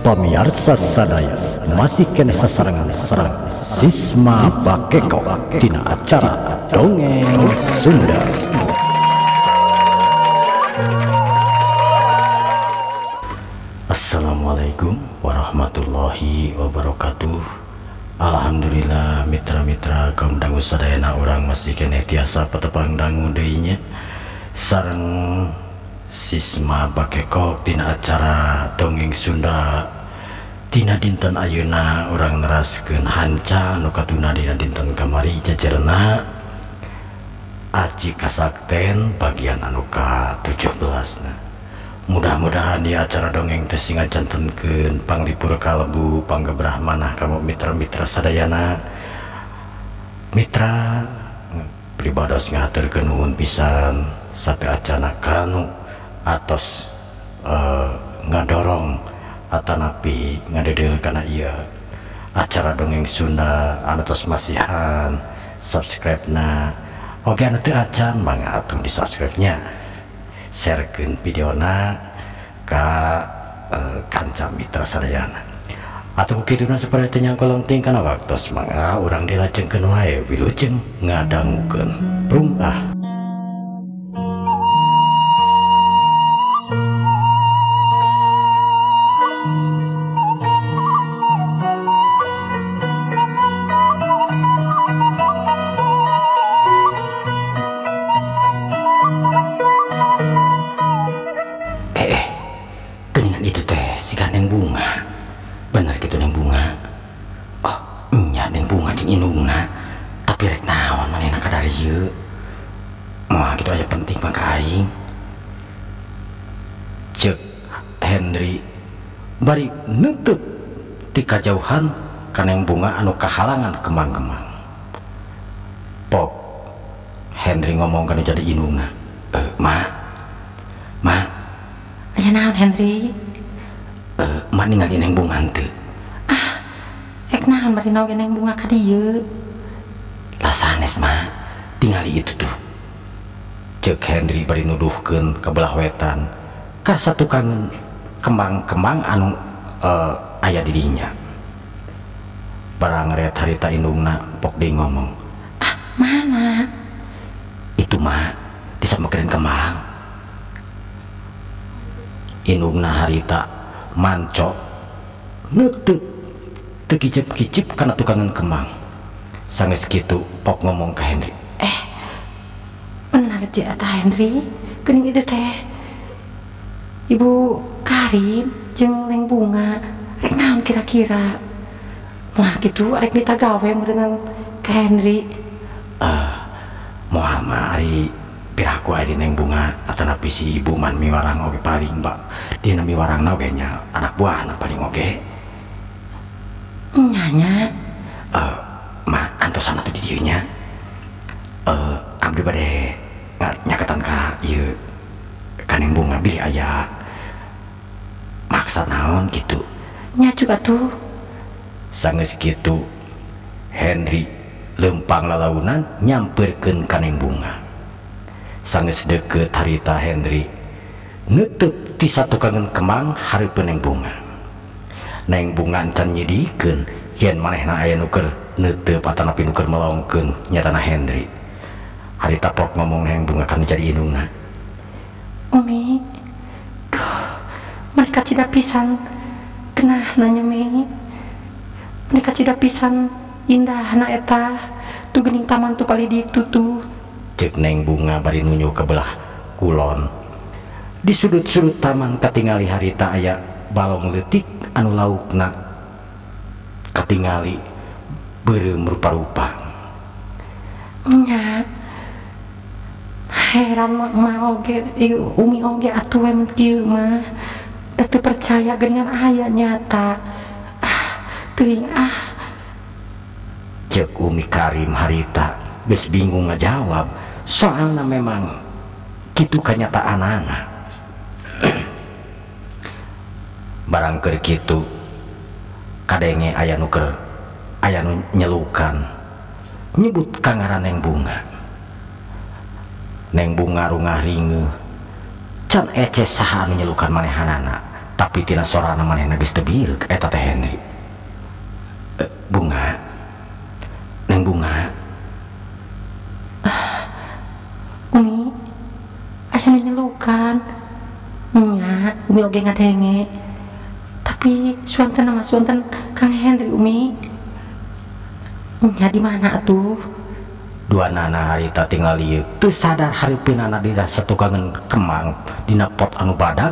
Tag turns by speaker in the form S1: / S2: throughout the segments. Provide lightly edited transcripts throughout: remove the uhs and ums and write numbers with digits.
S1: Pamiarsa sadaya masih kene sasarengan sareng Sisma Bakekok dina acara Dongeng Sunda. Assalamualaikum warahmatullahi wabarakatuh. Alhamdulillah mitra-mitra kaum dangu sadayana urang masih kene tiasa patepang dangu deui nya sareng Sisma Bakekok dina acara Dongeng Sunda. Dina dinten ayeuna urang neraskeun hanca nu katuna dina dinten kamari jajarna Aji Kasakten bagian anu ka-17. Nah, mudah-mudahan di acara dongeng teh sing ngajantenkeun panglipur kalbu panggebrah manah kanggo mitra-mitra sadayana. Mitra pribados ngahaturkeun nuhun pisan sateuacana kanu atos ngadorong atanapi ngadedeul kana ieu acara Dongeng Sunda anu tos masihan subscribe na oge anu teu acan mangga atuh di subscribe nya, sharekeun videona ka kanca mitra sadayana. Atuh kituna supaya teu nyangkolong ting kana waktos mangga urang dilajengkeun wae wilujeng ngadangukeun. Prung ah. Geningan itu teh siga Neng Bunga. Bener gitu Neng Bunga. Oh, nya Neng Bunga jeung indungna. Tapi rek naon manehna ka darieu? Moal kitu aya penting mah ka aing. Ceuk Henry bari neuteup ti kajauhan ka Neng Bunga anu kahalangan kemang-kemang. Pok Henry ngomong ka nu jadi indungna. Ma. Ma,
S2: aya naon Henry?
S1: Mak ningali Neng Bunga henteu.
S2: Ah, ek naon bari naon Neng Bunga ka dieu?
S1: Lah sanes mak, tingali itu tuh. Ceuk Henry bari nuduhkeun ka belah wetan ka satukangeun kembang-kembang anu aya di dinya. Barang ret harita indungna pok deui ngomong.
S2: Ah, mana?
S1: Itu mak, disamekeun kembang. Indungna harita mancok neuteup teu kicip-kicip kana tukangan kembang. Sanggeus kitu pok ngomong ka Henry.
S2: Benar jeung eta Henry, geuning itu teh Ibu Karim jeung Neng Bunga rek naon kira-kira? Wah kitu arek mita gawe meureunnan ka Henry.
S1: Moal mah ari piraku ari Neng Bunga atanapi si ibu man miwarang oge paling mbak dina miwarangna oge nya anak buahna paling oge
S2: nya nya.
S1: Ma antosan atuh di dieu nya. Abdi bade nyaketan ka ieu ka Neng Bunga bilih aya maksad naon kitu
S2: nya juga tuh.
S1: Sanggeus kitu Henry leumpang lalaunan nyamperkeun ka Neng Bunga. Sanggeus deukeut harita Henry neuteup ti satukangeun kembang hareupeun Neng Bunga. Neng Bunga encan nyidikeun yen manehna aya nu keur neuteup atanapi nu keur melongkeun nyatana Henry. Harita pok ngomong Neng Bunga kanu jadi indungna.
S2: Umi, duh, mereka tidak pisan kenah nanya mi. Mereka tidak pisan indah na eta tuh geuning taman tuh paling ditutuh.
S1: Ceuk Neng Bunga bari nunjuk ke belah kulon. Di sudut-sudut taman katingali harita aya balong leutik anu laukna katingali beureum rupa-rupa.
S2: Nya heran mah oge umi oge atuh we mun kieu mah. Da teu percaya geuningan aya nyata. Ah, teuing ah.
S1: Ceuk Umi Karim harita geus bingung ngajawab soalna memang kitu kanyataanana. Barang keur kitu kadenge aya nu keur aya nu nyelukan nyebut ka ngaran Neng Bunga. Neng Bunga rungah ringeuh can ece saha anu nyelukan manehanana. Tapi tina sorana manehna geus teu bireuk eta teh Henry. Bunga. Neng Bunga.
S2: Umi, aya nu nyelukan. Nya, Umi oge ngadenge. Tapi suanten mah suanten Kang Henry Umi. Nya di mana atuh?
S1: Dua nana harita tinggal lieu teu sadar hareupeunana dina satukangan kemang dina pot anu badag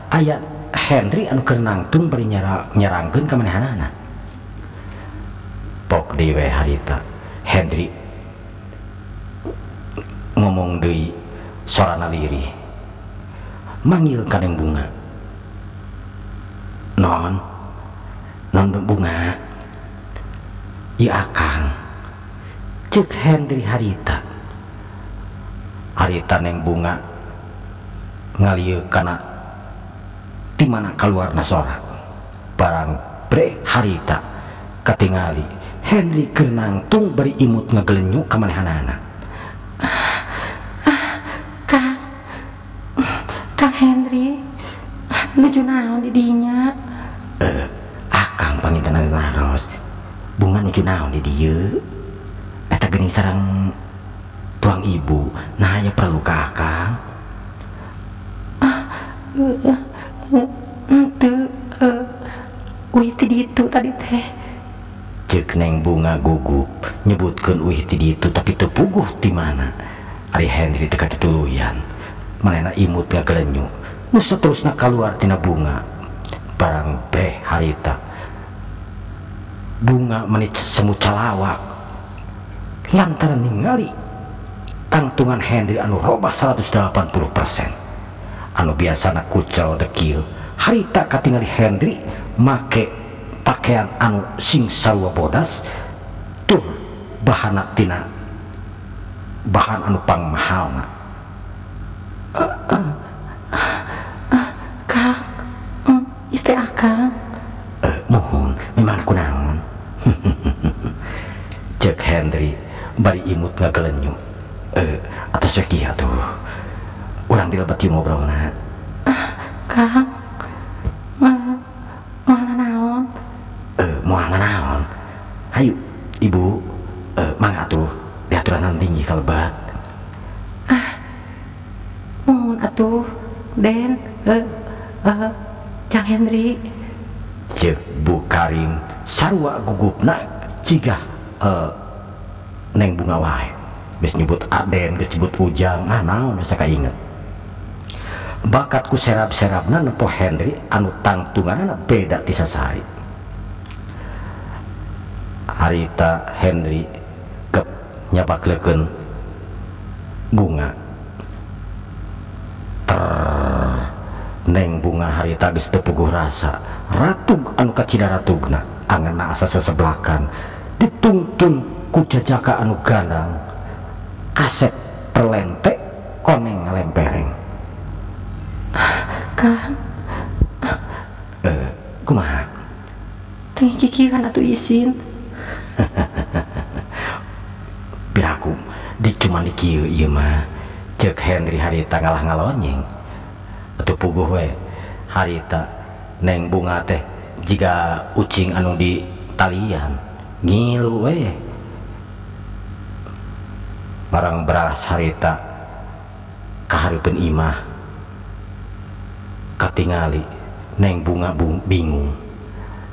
S1: aya Henry anu keur nangtung bari nyerangkeun ka manehanana. Pok deui we harita Henry ngomong deui sorana lirih manggil ka Neng Bunga. Non, non Bunga, ieu akang. Cek Henry harita. Harita Neng Bunga ngalieu kana ti mana kaluarna sora. Barang bre harita katingali Henry keur nangtung bari imut ngagelenyu ka manehanana.
S2: Kang, Kang Henry nuju naon di dinya?
S1: Akang panginten naros. Bunga nuju naon di dieu? Eta geuning sareng tuang ibu, nah aya perlu ka akang?
S2: Henteu, uih ti ditu tadi teh.
S1: Ceuk Neng Bunga gugup nyebutkeun uih ti ditu tapi teu puguh ti mana. Ari Henry teu katituluyan, manehna imut ngagelenyu nu saterusna kaluar tina Bunga. Barang breh harita Bunga meni semu calawak lantaran ningali tangtungan Henry anu robah 180%. Anu biasana kucel dekil harita katingali Henry make pakaian anu sing sarua bodas tur bahana tina bahan anu pangmahalna.
S2: Kang, ieu teh akang.
S1: Muhun, memang kunaon. Cek Henry bari imut ngagelenyu. Atos we kieu atuh. Urang dilebet ieu ngobrolna.
S2: Kang, moal nanaon?
S1: Moal nanaon. Hayu, Ibu, mangga atuh diaturanan tinggi kalebet.
S2: Muhun atuh, Den, Kang Henry.
S1: Ceuk Bu Karim sarua gugupna cigah Neng Bunga wae. Geus nyebut Aden, geus nyebut Ujang, ah naon geus kainget. Bakat ku serab-serabna nempo Henry anu tangtunganna beda ti sasari. Harita Henry kep nyabaklekeun Bunga. Ter Neng Bunga harita geus teu puguh rasa. Ratug anu kacida ratugna, angeunna asa seseblakan ditungtun ku jajaka anu gandang. Kasep perlente koneng ngalempereng.
S2: Kang,
S1: kumaha?
S2: Teu kikieuan atuh isin.
S1: Piraku di cuman di kieu ieu mah. Ceuk Henry harita ngalah ngalonyeng. Atuh puguh we harita Neng Bunga teh jiga ucing anu di talian ngilu we. Barang beras harita kahareupeun imah katingali Neng Bunga bingung.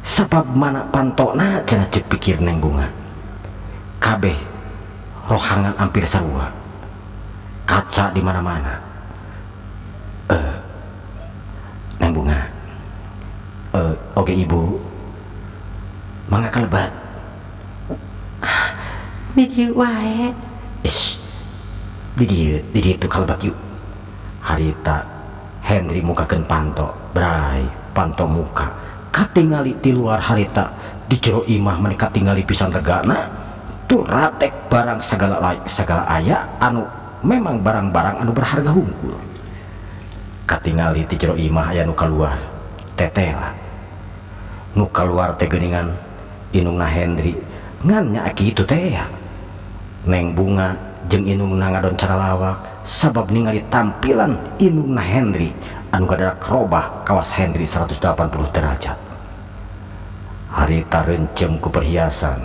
S1: Sabab mana pantona cenah ceuk pikir Neng Bunga. Kabeh rohangan hampir sarua. Kaca di mana-mana. Neng Bunga, oke Ibu, mangga kalebat.
S2: Di dieu wae.
S1: Ish, di dieu tuh kalebat yuk. Harita Henry mukakeun panto, bray panto muka. Katingali di luar harita di jero imah meni katingali pisan regana. Tuh ratek barang segala aya anu memang barang-barang anu berharga hungkul. Katingali ti jero imah aya nu kaluar tetela. Nu kaluar teh geuningan indungna Henry ngan nya kitu teh ya. Neng Bunga jeung indungna ngadon cara lawak sabab ningali tampilan indungna Henry anu gadarak robah kawas Henry 180 derajat. Harita rencem ku perhiasan,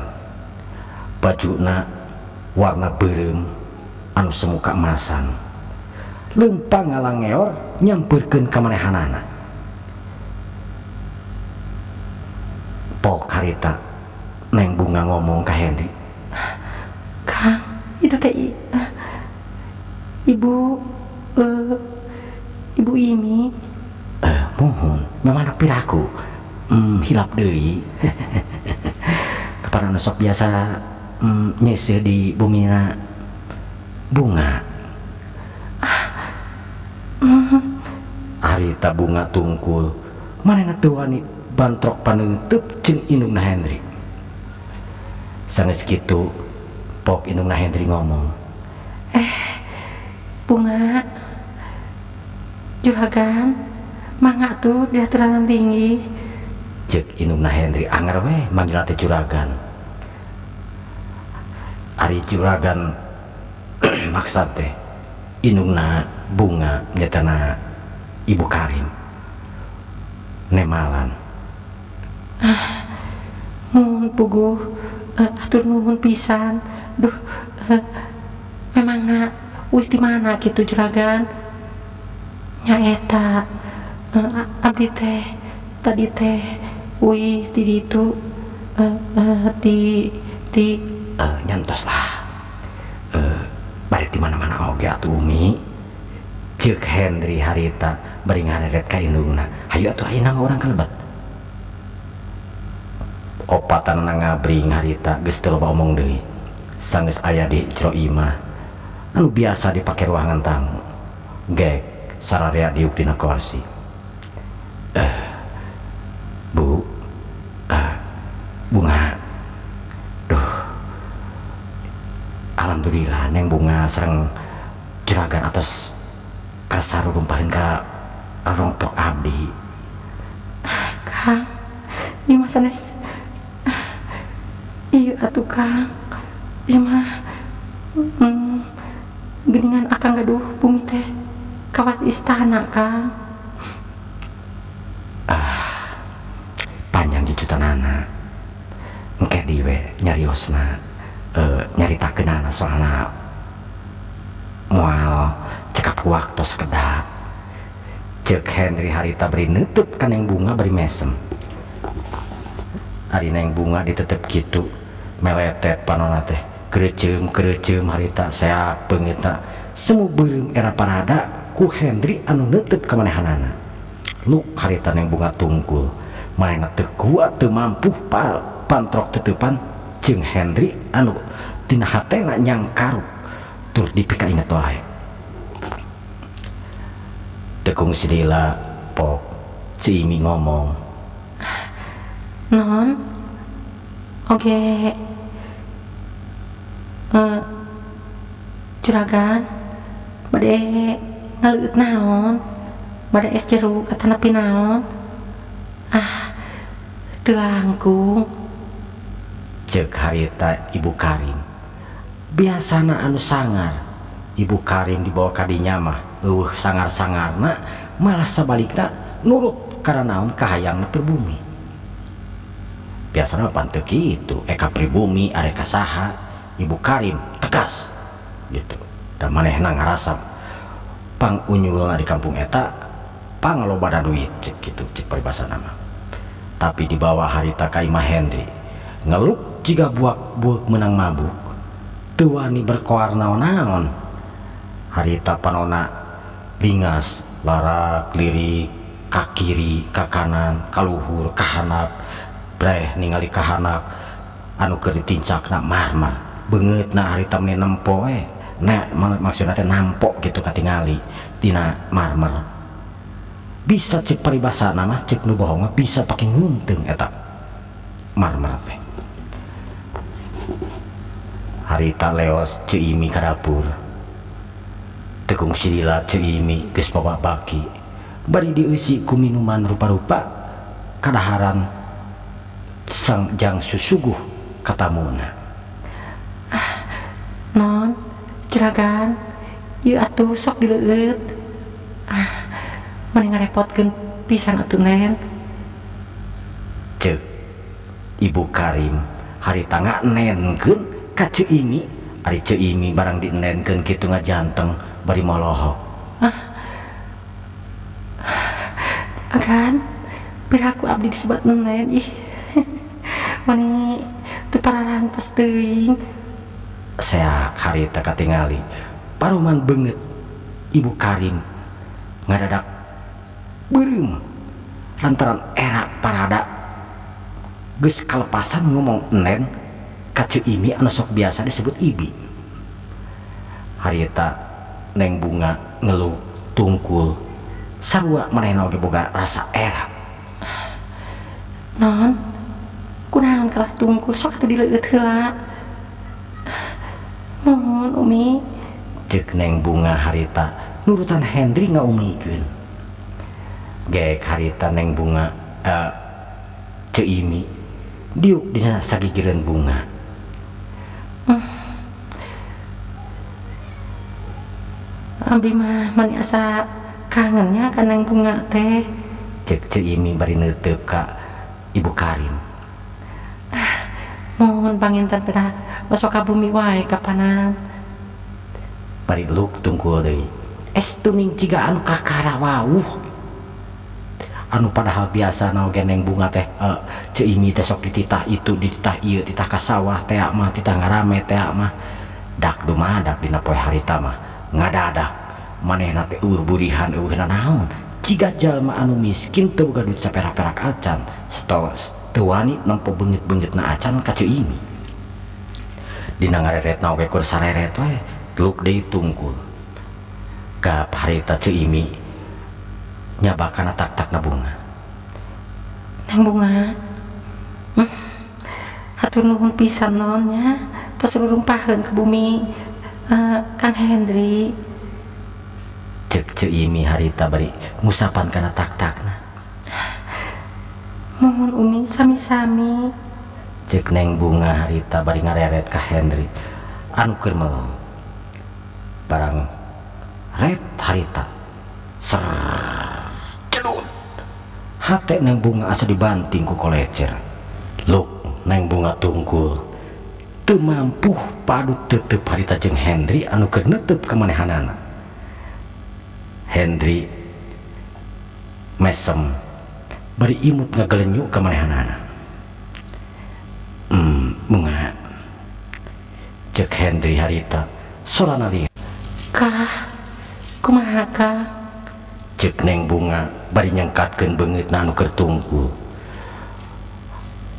S1: bajuna warna beureum anu semu kaemasan, leumpang ngalangeor nyampeurkeun ka manehanana. Pok harita Neng Bunga ngomong ka Henry,
S2: Kang, itu teh ibu ibu Imi.
S1: Muhun, memang anak piraku. Hilap deui. Kepada anu sok biasa nyeuseuh di bumina Bunga. Harita Bunga tungkul, manehna teu wani bantrok paneuteup jeung indungna Henry. Sanggeus kitu, pok indungna Henry ngomong,
S2: Bunga, juragan, mangga tuh diaturanan tinggi.
S1: Ceuk indungna Henry anger we manggilna teh juragan. Ari juragan maksad teh indungna Bunga nyatana Ibu Karim nemalan.
S2: Muhun puguh, atur nuhun pisan. Duh, memangna wih di mana gitu juragan? Nyaeta abdi teh tadi teh wih di ditu di
S1: nyantos lah. Bari di mana-mana oge atuh Umi. Ceuk Henry harita bari ngareret ka indungna. Hayu atuh ayeuna urang kalebet. Opatanana ngabring harita geus teu loba omong deui. Sanggeus aya di jero imah anu biasa dipake ruangan tamu. Gek sararea diuk dina kursi. Bu, Bunga. Duh. Alhamdulillah Neng Bunga sareng juragan atos kersa rumpahin ka rongtok abdi.
S2: Kang, ieu mah sanes. Iya atuh Kang, ieu mah geuningan akang gaduh bumi teh kawas istana Kang.
S1: Panjang jujutanana. Engke deui we nyariosna, nyaritakeunana soalna moal cekap waktu sakedap. Ceuk Henry harita bari neuteub ka Neng Bunga bari mesem. Ari Neng Bunga ditetep kitu meletet panona teh kereceum harita seak beungeutna semu beureum era parada ku Henry anu neuteub ka manehanana. Luk harita Neng Bunga tungkul, manehna teu kuat teu mampu pantrok teteupan jeung Henry anu tina hatena nyangkaru tur dipikainget wae. Tekung sidila pok si Imi ngomong,
S2: Non, oke, juragan, bade ngaleueut naon, bade es jeruk atanapi naon, teu langkung.
S1: Ceuk harita Ibu Karim. Biasana anu sangar, Ibu Karim dibawa kadinya mah eueuh sangar-sangarna malah sabalikna nurut karena naon kahayangna pribumi. Biasana pan teu kitu, eka pribumi areka saha, Ibu Karim tegas gitu. Dan manehna ngarasa pang unyulna di kampung eta pang lobana duit cek gitu, cek paribasana mah. Tapi dibawa harita ka imah Henry, ngeluk jiga buak-buak menang mabuk, teu wani berkoar naon-naon. Harita panona lingas, larak, lirik, ka kiri, ka kanan, ka luhur, ka handap, breh ningali ka handap anu keur ditincakna marmer. Beungeutna harita meni nempo we. Nah, maksudna teh nampo gitu katingali tina marmer. Bisa cek paribasana mah cek nu bohong mah bisa pake ngunteung eta marmer teh. Harita leos Ceu Imi ka dapur. Tekung sidila Ceu Imi geus mawa baki. Bari dieusi ku minuman rupa-rupa kadaharan sang jang susuguh katamuna.
S2: Non, Juragan ieu atuh sok dileueut. Ah, mani ngarepotkeun pisan atuh Nen.
S1: Ceuk Ibu Karim harita nganenkeun ka Ceu Imi. Ari Ceu Imi barang dienenkeun kitu ngajanteng bari molohok.
S2: Ah. Agan piraku abdi disebat nen ih. Mani teu pararantes teuing.
S1: Seak harita katingali paruman beungeut Ibu Karim ngadadak beureum lantaran era parada geus kalepasan ngomong enen ka Ceu Imi anu sok biasa disebut Ibi. Harita Neng Bunga ngeluh tungkul sarua manehna oge boga rasa era.
S2: Non, kunaon kalah tungkul sok atuh dileueut heula. Mohon Umi.
S1: Ceuk Neng Bunga harita nurutan Hendri ngaumikeun. Geek harita Neng Bunga Ceu Imi diuk dina sagigireun Bunga.
S2: Abdi mah mani asa kangennya ka Neng Bunga teh.
S1: Ceuk Ceu Imi bari neuteup ka Ibu Karim.
S2: Mohon panginten pedah osok ka bumi wae kapanan.
S1: Bari luk tungkul deui. Es tuning ciga anu kakara wawuh. Anu padahal biasa oge Neng Bunga teh Ceu Imi teh sok dititah itu dititah ieu titah ka sawah teh mah titah ngarame teh mah dak dumadak dina poe harita mah ngadadak manehna teh eueuh burihan eueuh nanaon ciga jalma anu miskin teu boga duit saperak-perak acan teu wani nempo beungeut-beungeutna acan ka Ceu Imi. Dina ngareretna oge kur sareret we teluk deui tungkul. Gap harita Ceu Imi nyabakana tak-takna Bunga.
S2: Neng Bunga, hatur nuhun pisan non nya tos rurumpaheun ke bumi Kang Hendri.
S1: Ceuk Ceu Imi harita bari ngusapan kana tak-takna.
S2: Mohon Umi sami-sami.
S1: Ceuk Neng Bunga harita bari ngareret ka Hendri anu keur melong. Barang ret harita ser cedut hate Neng Bunga asa dibanting ku kolecer. Luk Neng Bunga tungkul teu mampuh padut tetep harita jeung Hendri anu keur neuteub ka manehanana. Hendri mesem bari imut ngagelenyu ka manehanana. Bunga ceuk Hendri harita sorana lieu.
S2: Kah kumaha Kang?
S1: Ceuk Neng Bunga bari nyengkatkeun beungeutna anu keur tungkul.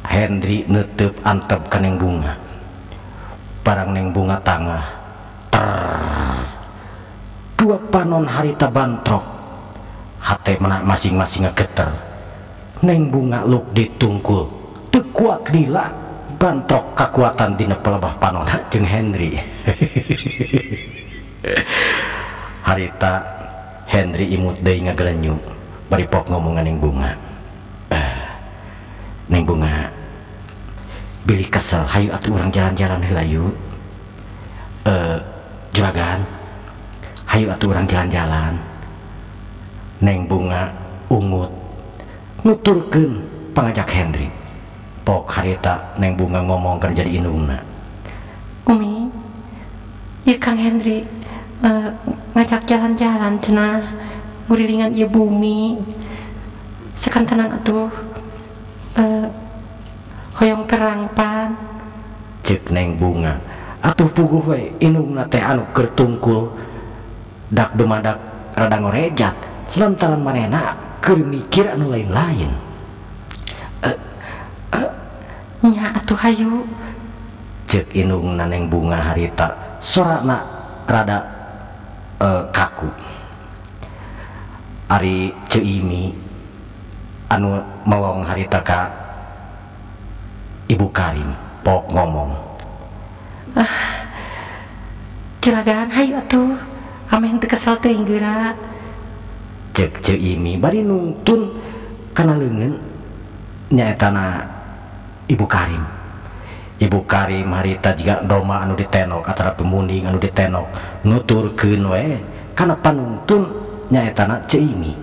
S1: Hendri neuteub antep ka Neng Bunga. Barang Neng Bunga tangah ter dua panon harita bantrok. Hate mana masing-masing geter. Neng Bunga luk ditungkul teu kuat lila bantrok kakuatan dina pelebah panonna jeung Hendri. Harita Hendri imut deui ngagelenyu bari pok ngomong Neng Bunga. Neng Bunga bilih kesel hayu atuh urang jalan-jalan heula yuk. Juragan hayu atuh urang jalan-jalan. Neng Bunga ungut nuturkeun pangajak Hendri. Pok harita Neng Bunga ngomong keur jadi indungna.
S2: Umi, ieu Kang Hendri ngajak jalan-jalan cenah ngurilingan ieu bumi. Sakantenan atuh hoyong terang pan.
S1: Ceuk Neng Bunga atuh puguh we indungna teh anu keur tungkul dak dumadak rada ngorejat lantaran manehna keur mikir anu lain-lain.
S2: Nya atuh hayu.
S1: Ceuk indungna Neng Bunga harita sorana rada kaku. Ari Ceu Imi anu melong harita ka Ibu Karim pok ngomong.
S2: Juragan hayu atuh ameh teu kesel teuing geura.
S1: Ceuk Ceu Imi bari nungtun kana leungeun nyaetana Ibu Karim. Ibu Karim harita jiga domba anu ditenok antara pemunding anu ditenok nuturkeun we kana panuntun nyaetana Ceu Imi.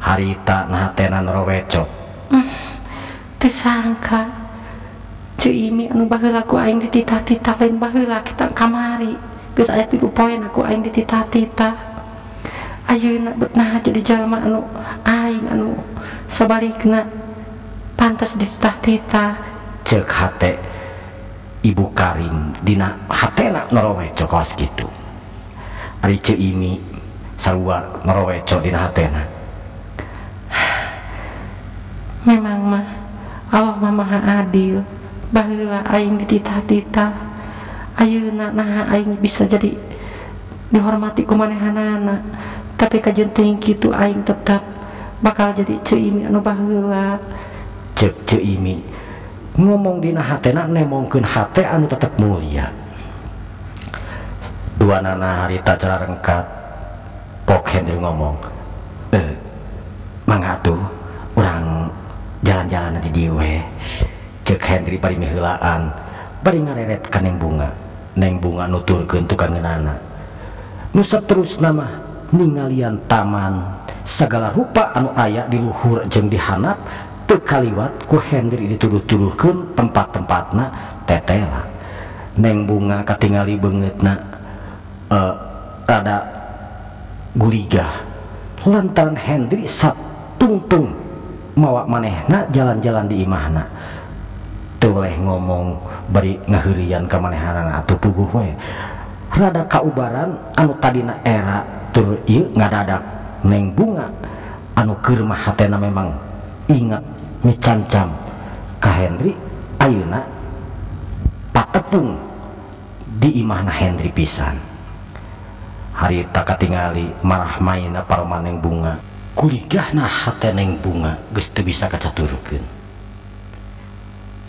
S1: Harita nah hatena norowecok.
S2: Teu sangka Ceu Imi anu baheula ku aing dititah-titah lain baheula kita kamari geus aya 3 poe ku aing dititah-titah. Ayeuna bet nah jadi jalma anu aing anu sabalikna pantas dititah-titah.
S1: Ceuk hate Ibu Karim dina hatena norowecok kawas kitu. Ari Ceu Imi sarua norowecok dina hatena.
S2: Memang mah Allah mah maha adil. Baheula aing dititah-titah, ayeuna naha aing bisa jadi dihormati ku manehanana. Tapi kajeun teuing kitu aing tetap bakal jadi Ceu Imi anu baheula.
S1: Ceuk Ceu Imi ngomong dina hatena nemongkeun hate anu tetep mulia. Dua nana harita cararengkat Pok Hendri ngomong, mangga atuh urang jalan-jalan di dieu we. Ceuk Hendri bari miheulaan bari ngareret ka Neng Bunga. Neng Bunga nuturkeun tukangeunana. Nu saterusna mah ningalian taman sagala rupa anu aya di luhur jeung di handap teu kaliwat ku Hendri dituduh-tuduhkeun tempat-tempatna tetela. Neng Bunga katingali beungeutna rada guligah lantaran Hendri satungtung mawa manehna jalan-jalan di imahna. Teu boleh ngomong bari ngaheurian ka manehanana atuh puguh we. Rada kaubaran anu tadina era tur ieu ngadadak Neng Bunga anu keur mah hatena memang ingat micancam ka Hendri ayeuna patepung di imahna Hendri pisan. Harita katingali marah maina paroma Neng Bunga. Kuligahna hate Neng Bunga geus teu bisa kacaturkeun.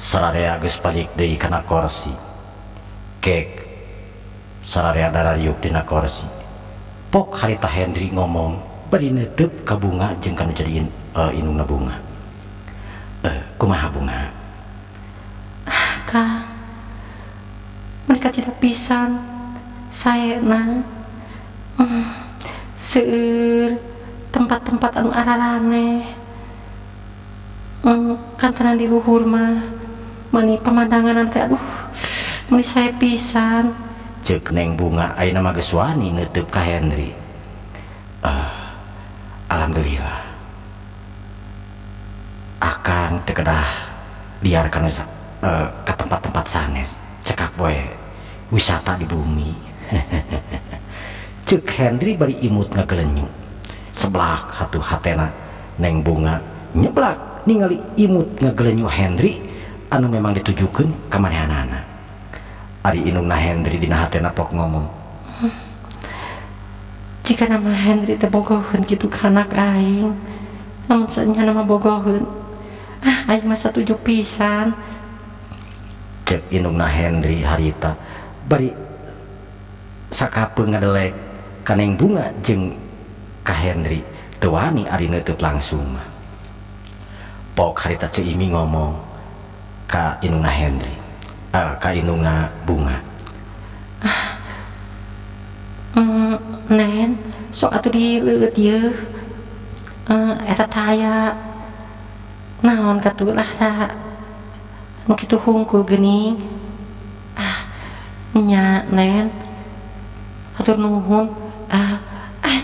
S1: Sararea geus balik deui kana korsi. Kek sararea darariuk dina korsi. Pok harita Hendri ngomong bari neuteub ka Bunga jeung kanu jadi indungna Bunga. Kumaha Bunga?
S2: Kang, mereka tidak pisan saena. Seueur tempat-tempat anu araraneh. Kantenan di luhur mah mani pemandangan teh aduh meni sae pisan.
S1: Ceuk Neng Bunga ayeuna mah geus wani neuteub ka Hendri. Alhamdulillah. Akang teu kedah liar kana ka tempat-tempat sanes. Cekap we wisata di bumi. Ceuk Hendri bari imut ngagelenyu. Seblak hatu hatena Neng Bunga nyeblak ningali imut ngagelenyu Hendri anu memang ditujukeun ka manehanana. Ari indungna Hendri dina hatena pok ngomong,
S2: jika nama Hendri teh bogoheun kitu ka anak aing, namun saenya nama bogoheun, aing mah satuju pisan.
S1: Ceuk indungna Hendri harita bari sakapeung ngadelek ka Neng Bunga jeung ka Hendri teu wani ari neuteub langsung mah. Pok harita Ceu Imi ngomong ka indungna Hendri, ka indungna Bunga.
S2: Nen, sok atuh dileueut yeuh. Eta teh aya naon katuh lah da nu kitu hungkul geuning. Nya Nen, hatur nuhun.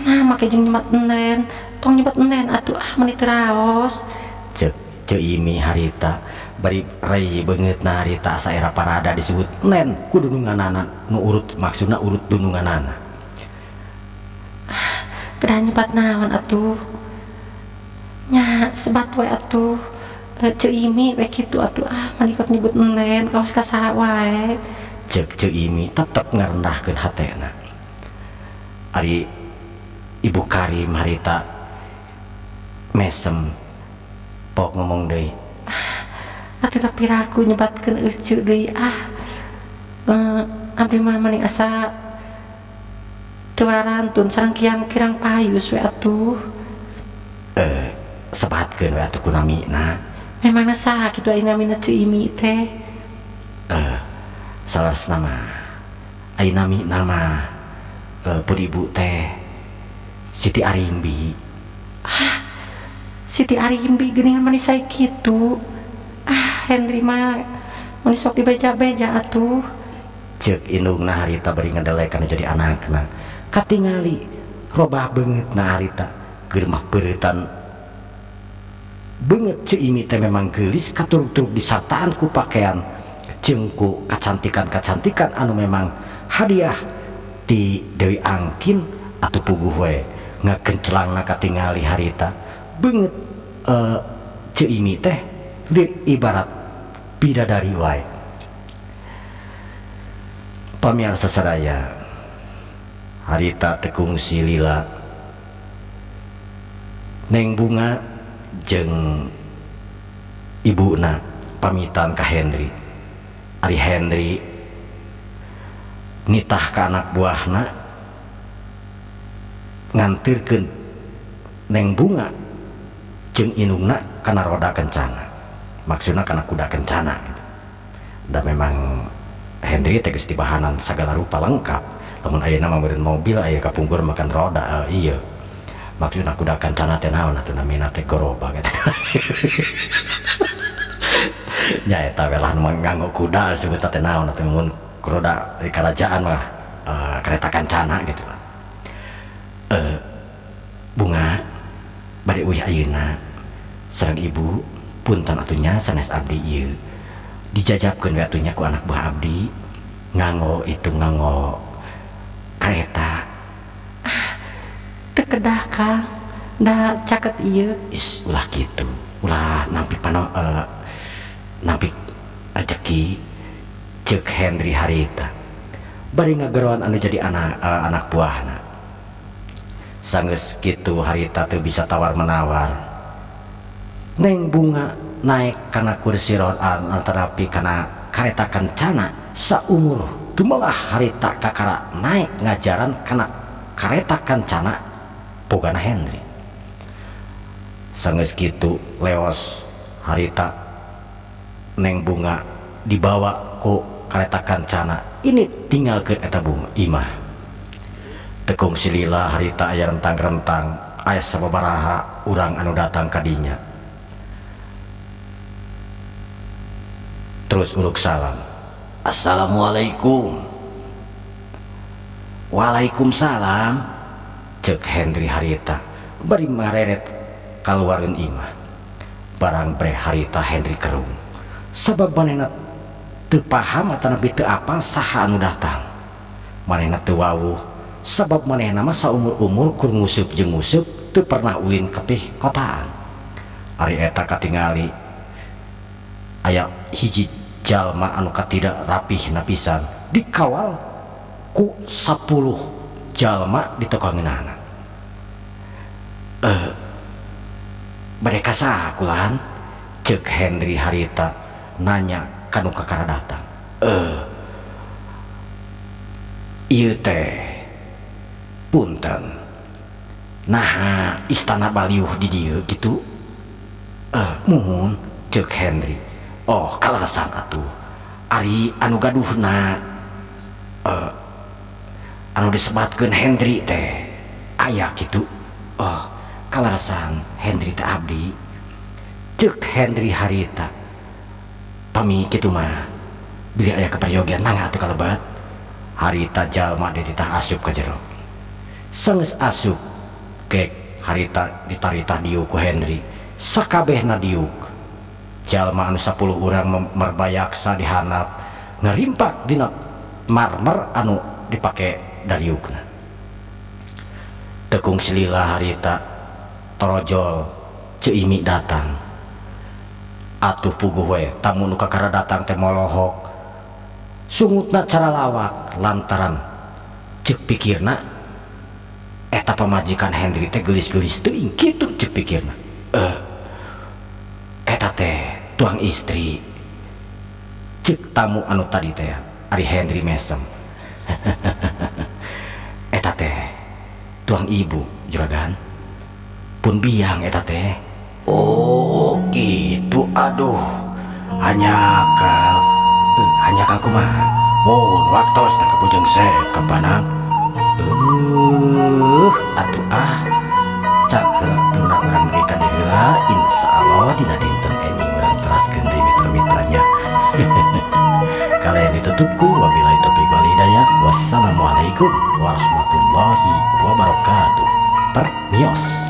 S2: Nah make jeung nyebat Nen, tong nyebat Nen atuh meni teu raos.
S1: Ceuk Ceu Imi harita bari rei beungeutna harita asa era parada disebut Nen ku dununganana nu urut maksudna urut dununganana.
S2: Kedah nyebat naon atuh? Nya sebat we atuh. Ceu Imi we kitu atuh manikot nyebut Nen kawas ka saha wae.
S1: Ceuk Ceu Imi tetep ngarendahkeun hatena. Ari Ibu Karim harita mesem pok ngomong deui.
S2: Atuh da piraku nyebatkeun eceu deui abdi mah mani asa teu rarantun sareng kiang-kirang payus we atuh.
S1: Sebatkeun we atuh ku namina.
S2: Memangna saha kitu aya namina Ceu Imi teh?
S1: Salas nama ayeuna mi nama pun ibu teh Siti Arimbi.
S2: Ah, Siti Arimbi geuningan manis saya kitu. Ah, Henry mah manis sok dibeja-beja atuh.
S1: Ceuk indungna harita bari ngadelek kana jadi anakna. Katingali robah beungeutna harita keur mah peureutan beungeut Ceu Imi teh memang geulis katuruk-turuk disataan ku pakaian jeung ku kacantikan-kacantikan anu memang hadiah ti Dewi Angkin atuh puguh we ngakencelangna katingali harita beungeut Ceu Imi teh ibarat bidadari wae. Pamiarsa sadaya harita tekungsi lila Neng Bunga jeung ibuna pamitan ka Henry. Ari Henry nitah ka anak buahna ngantirkeun Neng Bunga jeung indungna kana roda kencana, maksudna kana kuda kencana gitu. Da memang Henry teh geus dibahanan sagala rupa lengkap. Lamun ayeuna mah meureun mobil aya kapungkur makan roda ieu. Maksudna kuda kencana teh naon atuh namina teh gerobak gitu. Nya eta we lah nu nganggo kuda disebutna teh naon atuh mun roda di kerajaan mah kereta kencana gitu lah. Bunga bade uih ayeuna sareng ibu punten atuh nya sanes abdi ieu dijajabkeun we atuh nya ku anak buah abdi nganggo itu nganggo kereta.
S2: Ah, teu kedah Kang, da caket ieu.
S1: Is ulah kitu, ulah nampik pano nampik rezeki ceuk Henry harita bari ngageroan anu jadi anak buahna. Sanggeus kitu harita teu bisa tawar menawar. Neng Bunga naik kana kursi roda antarapi kana kareta kencana saumur dumelah harita kakara naik ngajaran kana kareta kencana bogana Henry. Sanggeus kitu leos harita Neng Bunga dibawa ku kareta kencana ini tinggalkeun eta bunga imah. Tekung silila harita aya rentang-rentang aya sababaraha urang anu datang ka dinya. Terus uluk salam. Assalamualaikum. Waalaikumsalam. Ceuk Henry harita bari mareret kaluareun imah. Barang bre harita Henry kerung. Sabab manehna teu paham atanapi teu apal saha anu datang. Manehna teu wawuh sabab manehna mah saumur-umur kur nguseup jeung nguseup teu pernah ulin ka kotaan. Ari eta katingali aya hiji jalma anu katidak rapih napisan dikawal ku 10 jalma di tokangeunana. Bade ka saha kulan? Ceuk Henry harita nanya kanu kakara datang. Ieu teh punten naha istana Baliuh di dieu kitu? Muhun ceuk Henry. Oh kalasan atuh ari anu gaduhna anu disebatkeun Henry teh aya kitu. Oh kalasan Henry teh abdi. Ceuk Henry harita pami kitu mah bilih aya kaperyogian mangga atuh kalebat. Harita jalma dititah asup ka jero. Sanggeus asup gek harita ditaritah diuk ku Henry sakabehna diuk. Jalma anu 10 urang merbayaksa dihanap ngarimpak dina marmer anu dipake dariukna. Tekung silila harita torojol Ceu Imi datang. Atuh puguh we tamu nu kakara datang teh molohok sungutna cara lawak lantaran ceuk pikirna eta pamajikan Henry teh geulis-geulis teuing kitu ceuk pikirna. Eta teh tuang istri ceuk tamu anu tadi teh ari Henry mesem. Eta teh tuang ibu juragan pun biang eta teh. Oh gitu, aduh hanya kal kumaha Mun waktos na kabujeng sep kapanang. Atuh ah cak heula tuna urang nepi ka dieu heula, insyaallah dina dinten enjing urang teraskeun deui mitra-mitranya. Kalian ditutup ku wabillahi taufiq wal hidayah. Wassalamualaikum warahmatullahi wabarakatuh. Permios.